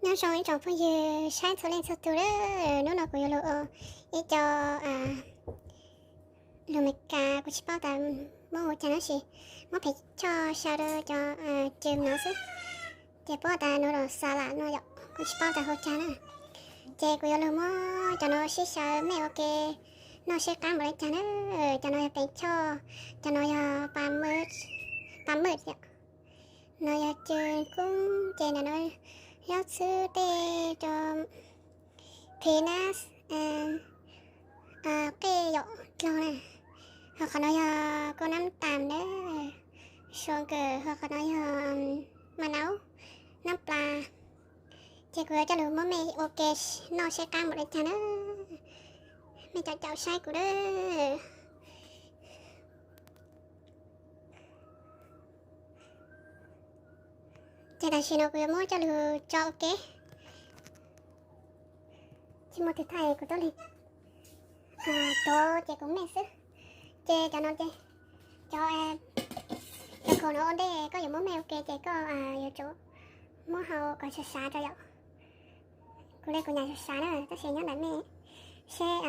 Nyob zoo ib tsoom phooj ywg saib txhua leej txhua tus lawm, hnub no kuv yuav lug ua ib co lus Meskas, kuv tsis paub tas muab ua cas no sis muab pheej choj xyaw rau cov cw no xwb. Ces paub tas nws los xav lam no yom, kuv tsis paub tas hu cas na. Ces kuv yuav lug muab cov no sib xyaw mej ua ke noj seb qab npaum li cas na. Cov no yog pheej choj, cov no yog pa maj yom, no yog cw kub, ces ntawm no yog xwb tej rau peanuts, qej yom, dlog na. Ho qhov no yog kua nab tas na, suav kawm, ho qhov no yog ma naub, nab plas. Ces kuv yuav coj lug muab mej ua ke noj seb qab npaum li cas na. Mej caum caum saib kuv lawm. Ces tam sim no kuv yuav muab coj lug tso ua ke. Tsis muaj tus thaij kuv tuaj li. Tuav ces kuv mej xwb. Ces cov no ces cov, cov khoom no ua ntej koj yuav muab mej ua ke ces koj yuav tsum muab hau kom sav sav rau yom. Kuv li kuv nyam sav sav na, tab sis nyob ntawm mej seb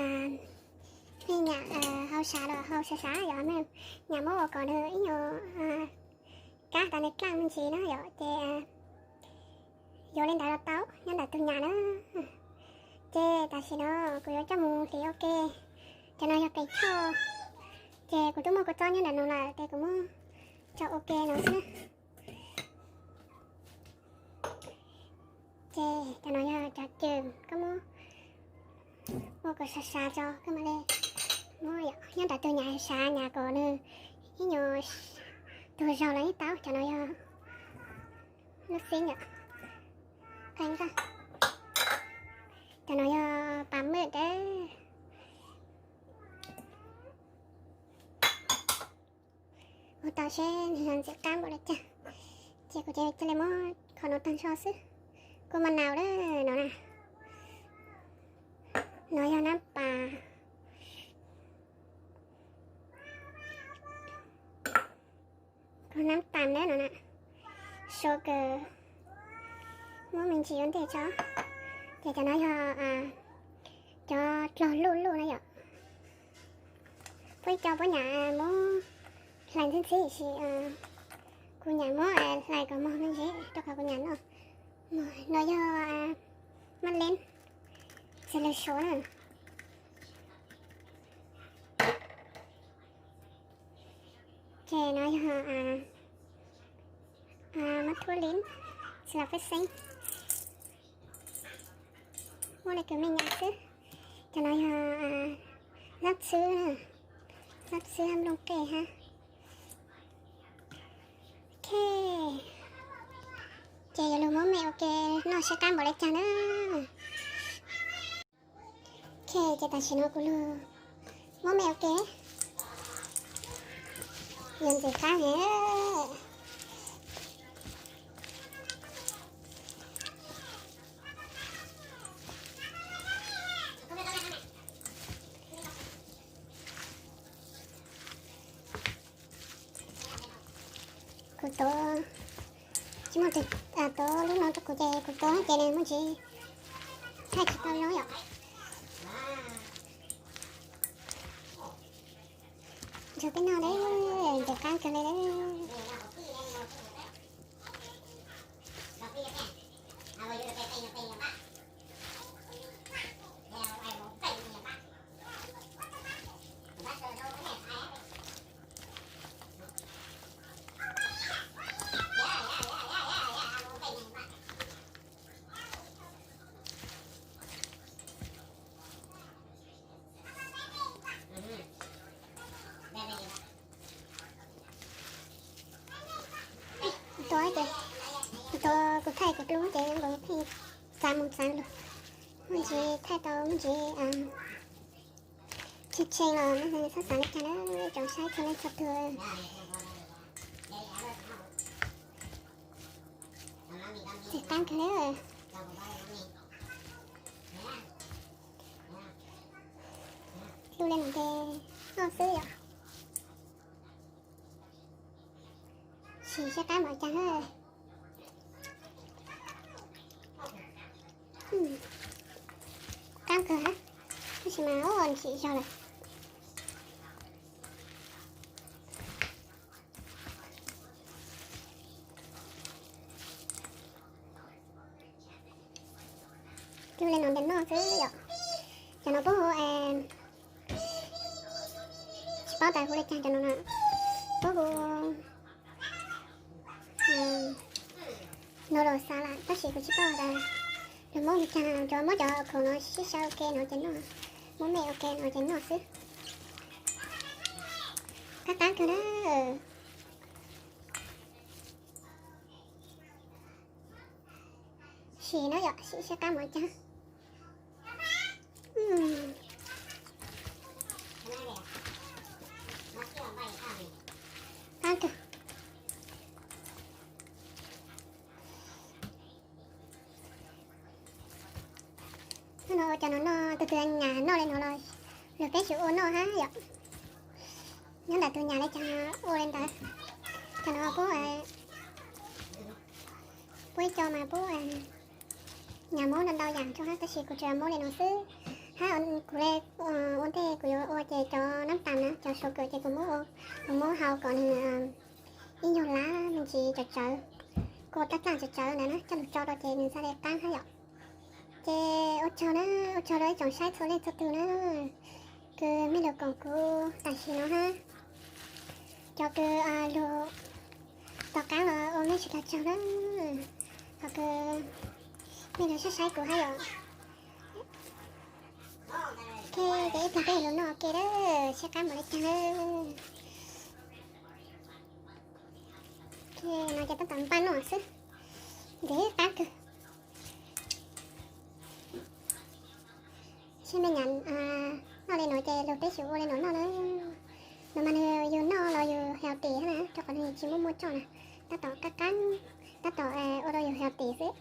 mej nyam hau sav los hau sav sav yom, mej nyam muab ua kom nws ib nyuag kab tas nws dlaaj me ntsis na yom, ces yuav li ntawd los tau nyob ntawm tus nyam na. Ces tam sim no kuv yuav coj mus hliv ua ke. Cov no yog pheej choj, ces kuv twb muaj kua txob nyob ntawm no lawm ces kuv muab tso ua ke no xwb na. Ces cov no yog cov cw, koj muab ua kom sav sav tso koj mam li muab nyob ntawm tus nyam sav, nyam kom nws ib nyuag tuag zog los yeej tau. Cov no yog lub xib yom, qee koj. Cov no yog pa maj dawb. Ua tau seb nws yog ntxim qab npaum li cas. Ces kuv cia li muab qhov no tag nrho xwb. Kua ma naus lawm no na. No yog nab pas. Kua nab tas na no na. Suav kawm, muab me ntsis ua ntej tso. Ces cov no yog cov dlog luj luj na yom. Puab ib co puab nyam muab hlais ntxhib ntxhib, tiam sis kuv nyam muab hlais kom mog me ntsis rau qhov kuv nyam noj. No yog maj leeb, txiv lws suav na. Ces no yog mab thuab leeb, txiv lws pej xeeb, muab li kws mej nyam xwb. Cov no yog lab txhwb, lab txhwb hab nplooj qej hab. Ok, ces yuav lug muab mej ua ke noj seb qab npaum li cas na. Ok, ces tam sim no kuv lug muab mej ua ke, yuav ntxim qab heev. Kuv tuav, tsis muaj tus tuav lub no rau kuv ces kuv tuav ces nws muaj ntsis thaij tsis tau zoo yom. Ntsib peb noj lawm, ntxim qab kawg li lawm. Kuv tuav ces, kuv tuav kuv thaij kuv dlub ces kuv pheej xav mus xav lug, muaj ntsis thaij tau muaj ntsis tshee tshee los muaj ntsis txhob xav li cas na, tsoom saib txhua leej txhua tug. Ntxim qab kawg li. Lug li no ces noj xwb yom. Sim seb qab npaum cas na. Qab kawg hab, tab sis mas ua ntsim zog lawm. Cug li no ntawm no xwb yom. Cov no puab hu, tsis paub tas hu li cas cov no, puab hu noodle salad, tab sis kuv tsis paub tas lug muab li cas, cov muab cov khoom no sib sau ua ke no ces noj, muab mej ua ke no ces noj xwb. Qab qab kawg na. Sim no yom, sim saib qab mus li cas. Qab kawg. Hnub no ua cov no noj, tus twg nyam noj li no los lug peb sum ua noj hab yom. Nyob ntawm tus nyam li cas ua li ntawd. Cov no puab, puab ib co mas puab nyam muab ntau ntau yam rau hab, tab sis kuv tsuas muab li no xwb. Hab kuv le ua ntej kuv yuav ua ces cov nab tas na, cov suav kawm ces kuv muab, kuv muab hau kom nws ib nyuag lab me ntsis tsawv tsawv, kua dlaaj dlaaj tsawv tsawv ntawd na coj lug tso rau ces nws txhaj le qaab hab yom. Ces ua tsaug na, ua tsaug rau ib tsoom saib txhua leej txhua tug na, kws mej lug koom kuv tam sim no hab. Cov kws lug tom qaab los ua mej tsis tau tsaug na, ho kws mej lug saib saib kuv hab yom. Ok, ces ib pliag peb lug noj ua ke lawm, saib qab mus li cas lawm. Ok, no ces tab tom npaj noj xwb, ntev qab kawg. Saib mej nyam noj li no ces lug peb sum ua li no noj na. No mas nws yug noj los yug healthy hab na, rau qhov nws tsis muaj muaj coj na, tab tom qab qab, tab tom ua rau yug healthy xwb.